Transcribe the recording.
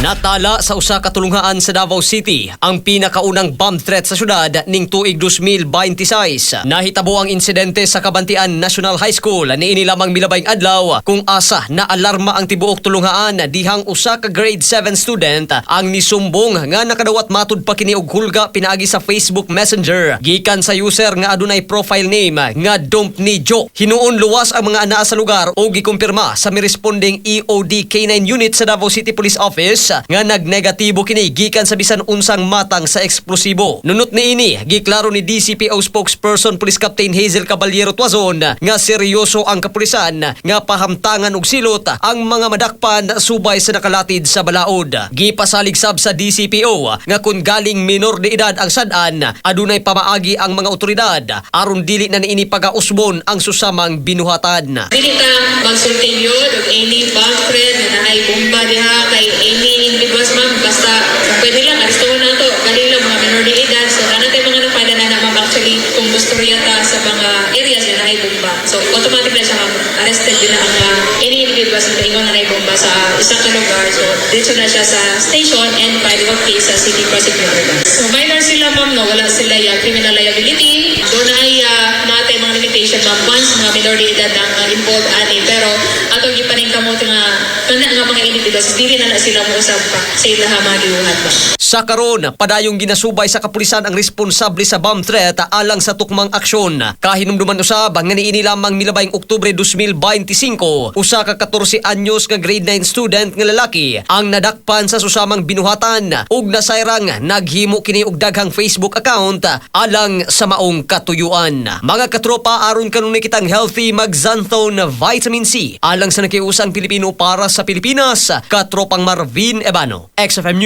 Natala sa usa ka tulunghaan sa Davao City ang pinakaunang bomb threat sa syudad ning tuig 2026. Nahitabo ang insidente sa Cabantian National High School niini lamang milabayng adlaw, kung asa na alarma ang tibuok tulunghaan dihang usa ka grade 7 student ang nisumbong nga nakadawat matud pa kini og hulga pinaagi sa Facebook Messenger gikan sa user nga adunay profile name nga Dump ni Joe. Hinuon luwas ang mga anaa sa lugar o gikumpirma sa miresponding EOD K9 unit sa Davao City Police Office nga nagnegatibo kini gikan sa bisan unsang matang sa eksplosibo. Nunot niini, giklaro ni DCPO spokesperson Police Captain Hazel Caballero Tuazon nga seryoso ang kapulisan nga pahamtangan og silot ang mga madakpan subay sa nakalatid sa balaod. Gipasalig sab sa DCPO nga kung galing minor de edad ang sad-an, adunay pamaagi ang mga otoridad aron dili na niini pagausbon ang susamang binuhatan. Dili ta magsulti yun og any bomb threat nga naay bomba diha kay any individuals, ma'am, basta pwede lang arestuhon nato, galing lang mga minor de edad. So naa tay mga na na na, ma'am, actually kung gustorya ta sa mga areas nga naay bomba, so automatic na siya, ma'am, arrested din na ang any individuals na ingon nga naay bomba sa isang ka lugar. So dito na siya sa station and file of case sa city prosecutor. So minor sila, ma'am, no, wala sila ya criminal liability. Doon ay natay mga limitation, ma'am, once mga minor de edad ang involved ani, pero atong gipaningkamot nga kana nga mga individuals dili na na sila mousab pa sa ilaha mga gibuhat ba. Sa karon, padayong ginasubay sa kapulisan ang responsable sa bomb threat alang sa tukmang aksyon. Kahinumduman usab nga niini lamang milabayng Oktubre 2025, usa ka 14 anyos nga grade 9 student nga lalaki ang nadakpan sa susamang binuhatan ug nasayrang naghimo kini og daghang Facebook account alang sa maong katuyuan. Mga katropa, aron kanunay kitang healthy, mag-Xanthone Vitamin C. Alang sa nakiusang Pilipino para sa Pilipinas, katropang Marvin Ebano, XFM News.